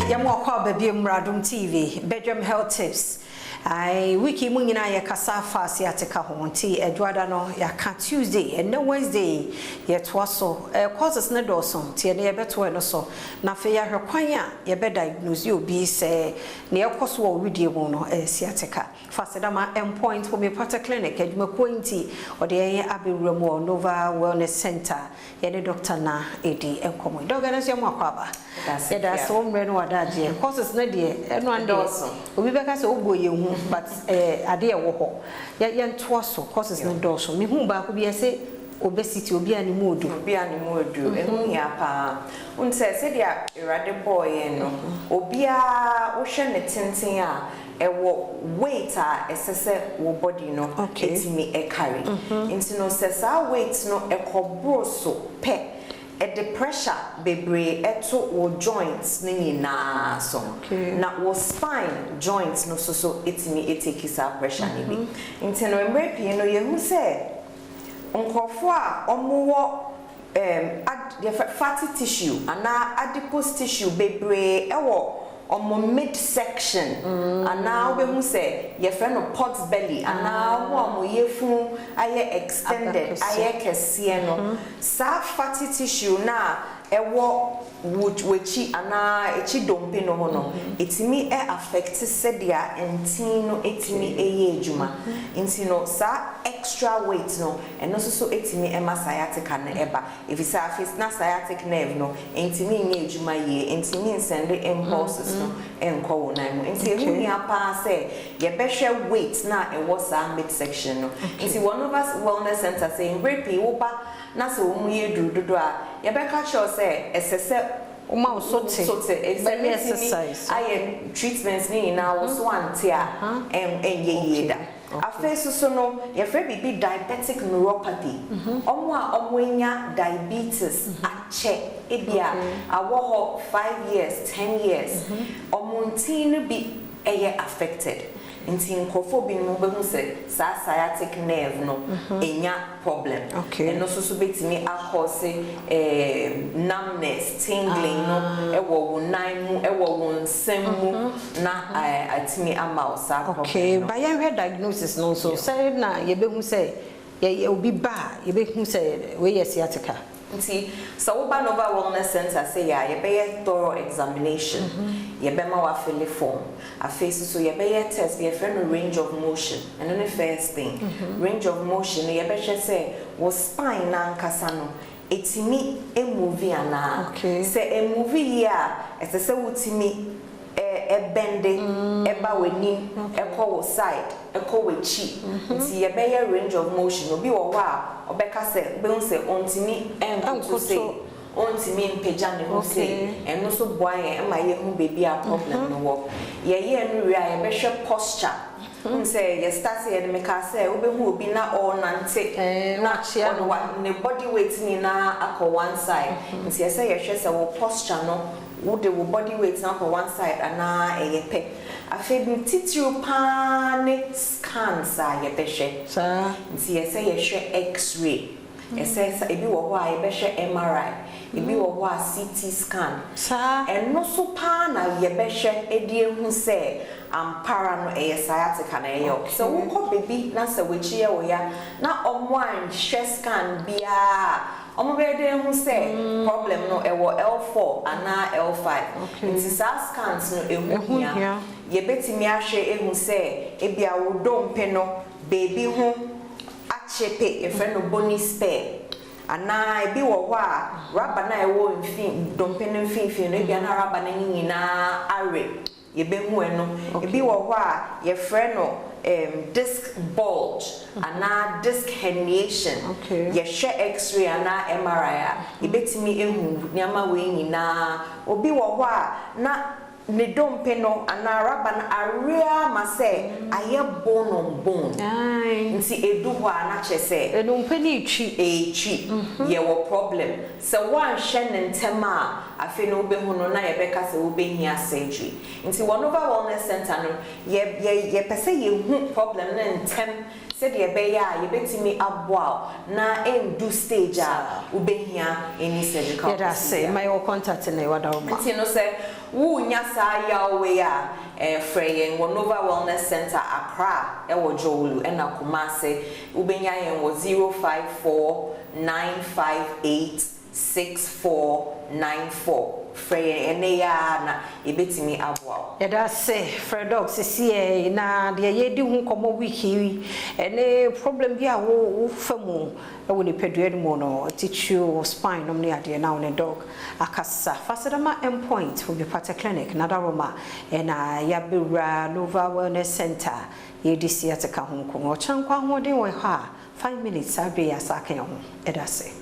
Yɛma wo akwaaba bio mmra Adom TV Bedwam Health Tips. Ae, week yi mu nyinaa yɛkasa fa sciatica ho, nti Adwoada no yɛaka Tuesday, ɛnnɛ Wednesday yɛtoa so. Eh, causes no dɔɔso, nti ɛnnɛ yɛbɛtoa ɛno so. Na afei yɛahwɛ kwan a yɛbɛ diagnose obi sɛ nea ɛkɔ so wɔ wo wedeɛ mu no ɛyɛ sciatica. Fa aseda ma Endpoint Homeopathic Clinic adwumakuo yi nti wɔde yɛn abɛwura mu wɔ Nova Wellness Center. Yɛne Dɔkta na ɛredi nkɔmmɔ yi. Dɔk, ɛno nso yɛma wo akwaaba. Yɛda ase wo mmerɛ ne w'adagyeɛ. Courses no deɛ, ɛno ano deɛ, obi bɛka sɛ wobɔ yɛn hu, but ɛyɛ adeɛ a ɛwɔ hɔ. Yɛ, yɛntoa so, courses no dɔɔso. Mehuu baako bi, yɛse obesity, obi a ne mu ɔdu. Obi a ne mu ɔdu, ɛho hia pa ara. Wohu sɛ, sɛdeɛ Awurade bɔɔ yɛn no, obiara, wohwɛ ne tenten a, ɛwɔ weight a ɛsɛ sɛ wo body no tumi carry. Nti no sɛ saa weight no ɛkɔ boro so pɛ, ɛde pressure bebree to wo joints no nyinaa so. Na wo spine joint no nso so tumi take saa pressure no bi. Nti no mmerɛ pii no yɛhu sɛ nkorɔfoɔ a wɔwɔ ad yɛfrɛ fatty tissue anaa adipose tissue bebree wɔ wɔn mid section anaa wobɛhu sɛ yɛfrɛ no pot belly anaa wɔn a wɔn yafunu ayɛ extended ayɛ kɛseɛ no, saa fatty tissue no a ɛwɔ wo w'akyi anaa akyi dompe no ho no, ɛtumi affect sɛdeɛ ntin no tumi yɛ adwuma. Nti no saa extra weight no Ɛno nso so tumi ma sciatica no ba, efisɛ afei na sciatic nerve no ntumi nyɛ adwuma yie, ɛntumi nsɛnde impulses no nkɔ wo nan mu. Nti ɛho hia pa ara sɛ yɛbɛhwɛ weight no a ɛwɔ saa mid section no. Nti wɔ Nova Wellness Centre sɛ mberɛ pii woba na sɛ wo mu yɛ duru dodo a, yɛbɛka kyerɛ wo sɛ ɛsɛ sɛ Woma wo so te, so te, efisɛ bɛyɛ mɛtumi exercise. ayɛ treatment no nyinaa wo so ante a, ɛnyɛ yie da. Afei nso so no, yɛfrɛ biribi diabetic neuropathy. Wɔn a wɔanya diabetes akyɛ, ebia awɔ hɔ 5 years, 10 years, wɔn ntin no bi yɛ affected. Nti nkurɔfoɔ binom wobɛhu sɛ saa sciatic nerve no nya problem. Ɛno nso so bɛtumi acause numbness, tingling no wɔ wo nan mu, wɔ wo nsam mu na atumi ama wo saa problem Okay, no. Ba yɛnhwɛ diagnosis no nso. Sɛ na yɛbɛhu sɛ yɛyɛ obi ba a, yɛbɛhu sɛ wei yɛ sciatica? Nti sɛ woba Nova Wellness Center sɛ yɛ a, yɛbɛyɛ thorough examination. Yɛbɛma woafill form. Afei nso so yɛbɛyɛ test bi yɛfrɛ no range of motion. Ɛno ne first thing. Range of motion no, yɛbɛhwɛ sɛ wo spine n'ankasa no ɛtumi move anaa. Sɛ ɛmove yie a, ɛsɛ sɛ wotumi ɛbend ɛba w'anim, ɛkɔ wo side, ɛkɔ w'akyi. Nti yɛbɛyɛ range of motion. Obi wɔ hɔ a ɔbɛka sɛ wobɛhu sɛ ɔntumi nkoto sei, ɔntumi mpagya ne ho sei. Ɛno nso boa yɛn ma yɛhu baabi a problem no wɔ. Yɛyɛɛ no wie a, yɛbɛhwɛ posture. Wohu sɛ yɛ start yɛ no, mekaa sɛ wobɛhu obi na ɔrenante na wakyea ɔde ne body weight nyinaa akɔ one side. Nti ɛsɛ yɛhwɛ sɛ wo posture no, wode wo body weight no akɔ one side anaa ɛyɛ pɛ. Afei ne titiriw paa ne scans a yɛbɛhwɛ. Nti yɛsɛ yɛhwɛ X-ray. Ɛsɛ sɛ ebi wɔ hɔ a yɛbɛhwɛ MRI, ebi wɔ hɔ a CT scan. Ɛno so paa na yɛbɛhwɛ de ehu sɛ ampara no ɛyɛ sciatica na ɛyɛ wo. Sɛ wokɔ baabi na sɛ w'akyi yɛ wo ya na ɔmo anhwɛ scan biara a, ɔmo bɛyɛ dɛ ehu sɛ problem no ɛwɔ L4 anaa L5? Nti saa scans no ɛho Ɛho hia. Hia. Yɛbɛtumi ahwɛ ehu sɛ ebia wo dompe no beebi ho akyepe, yɛfrɛ no bony spur, anaa ebi wɔ hɔ a rubber na ɛwɔ mfin dompe no mfimfini no, ebia na rubber no ne nyinaa awe, yɛbɛhu ɛno. Ebi wɔ hɔ a yɛfrɛ no disc bulge anaa disc herniation. Yɛhwɛ X-ray anaa MRI a, yɛbɛtumi ehu nneɛma wei nyinaa. Obi wɔ hɔ a na ne dompe no anaa rubber no awe ama sɛ ayɛ bone on bone. Nti edu hɔ a na kyerɛ sɛ Ɛnompe ne etwi. Etwi, yɛwɔ problem. Sɛ woanhwɛ ne ntɛm a, afei no wobɛhu no na yɛbɛka sɛ wobɛhia surgery. Nti wɔ Nova Wellness Center no, yɛ yɛ yɛpɛ sɛ yɛhu problem no ntɛm. Sɛdeɛ ɛbɛyɛ a yɛbɛtumi aboa wo na ɛndu stage a wobɛhia any surgical Yɛda ase. Procedure. Ma yɛwɔ contact na yɛwada wo ma. Nti no sɛ wonya saa yaw wei a, frɛ yɛn wɔ Nova Wellness Center Accra ɛwɔ Dzorwulu, ɛna Kumase wobɛnya yɛn wɔ 0549586494. Frɛ yɛn ɛnɛ yi ara na yɛbɛtumi aboa wo. Yɛda ase. Frɛ Doc sisiɛ na deɛ yɛdi ho nkɔmmɔ week yi ɛne problem bi a wo wofa mu ɛwɔ nipadua no mu no, titiri spine nom ne adeɛ, na wo ne Doc akasa. Fasedama Endpoint Homeopathic Clinic na Daroma ɛna yɛabɛwura Nova Wellness Center yɛdi sciatica ho nkɔmmɔ. Ɔkyerɛ nkɔ ahoɔden wɔ hɔ a 5 minutes saa bere yɛ asa aka yɛn ho. Ɛda ase.